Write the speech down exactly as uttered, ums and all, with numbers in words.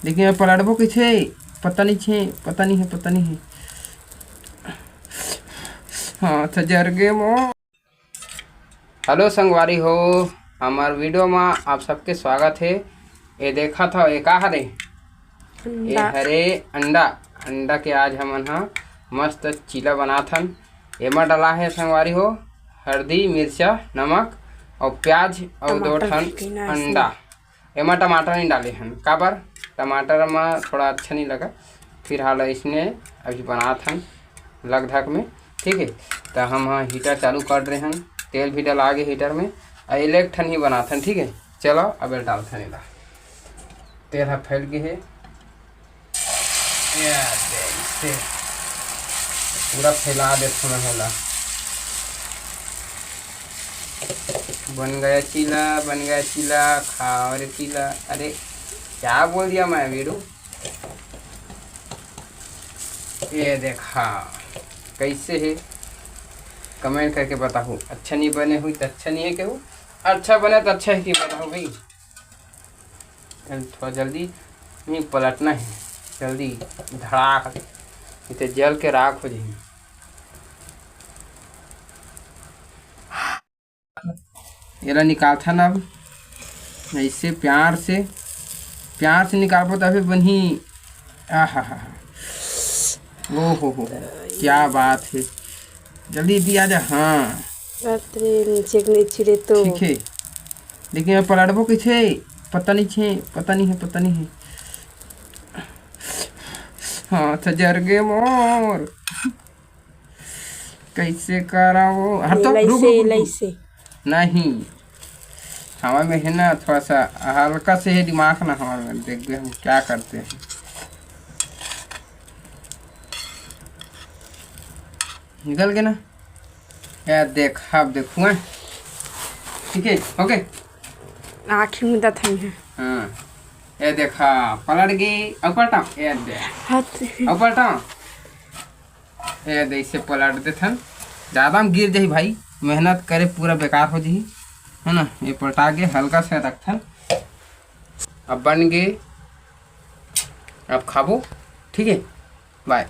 लेकिन ये पलटबो कइसे? पता नहीं छे, पता नहीं है, पता नहीं है। हाँ, तो जर गे मो। हेलो संगवारी हो, हमार वीडियो में आप सबके स्वागत है। ये देखा था, ये का हरे? ये अंडा। हरे अंडा। अंडा के आज हमन हा मस्त चीला बनाथन। एमा डला है संगवारी हो, हरदी, मिर्चा, नमक और प्याज और दो टमाटर ठन भी ना अंडा। इसमें। एमा टमाटर नहीं डाले हन, काबर? टमाटर मा थोड़ा अच्छा नहीं लगा। फिलहाल इसने अभी बनात हन लग धक में, ठीक है। तो हम हाँ हीटर चालू कर रहे हन, तेल भी डला गे हीटर में। और एक ठन ही बनात हन, ठीक है। चलो अब डालथन एला। तेल ह फैल गे हे। ये दे, इसे पूरा फैला देथन एला। बन गया चीला, बन गया चीला, खाओ रे चीला। अरे क्या बोल दिया मैं वीरू? ये देखा कैसे है, कमेंट करके बताहू। अच्छा नहीं बने हुई तो अच्छा नहीं है कहू, अच्छा बने तो अच्छा है कि बताहू भाई। थोड़ा जल्दी नहीं पलटना है, जल्दी धड़ाक, नहीं तो जल के राख हो जाही। एला निकालथन अब ऐसे प्यार से, प्यार से निकालबो तभी बनही। आहा हा। ओ हो हो हो, क्या बात है, जल्दी दिया जा। हाँ, अरे नीचे के नीचे रे तो। ठीक है, लेकिन अब पलटबो कैसे? पता नहीं छे, पता नहीं है, पता नहीं है। हाँ, तो जर गे मोर। कैसे कराओ? हट तो, रुक, रुक, रुक, रुक। नहीं, हवा में है ना, थोड़ा सा हल्का से है दिमाग ना हवा में, देखबे हम क्या करते हैं। निकल गए ना? यार देख, अब देखू, हैं? ठीक है, ओके। आँखी मुदा थन है। हाँ, ये देखा, पलट गई। अब पलटा, ये दे। हाथ। अब पलटा। ये दे, इसे पलट देथन। ज़्यादा में गिर जाही भाई, मेहनत करे पूरा बेकार हो जाही, है ना। ये पलटा के हल्का से रखथन। अब बन गए, अब खाबो, ठीक है, बाय।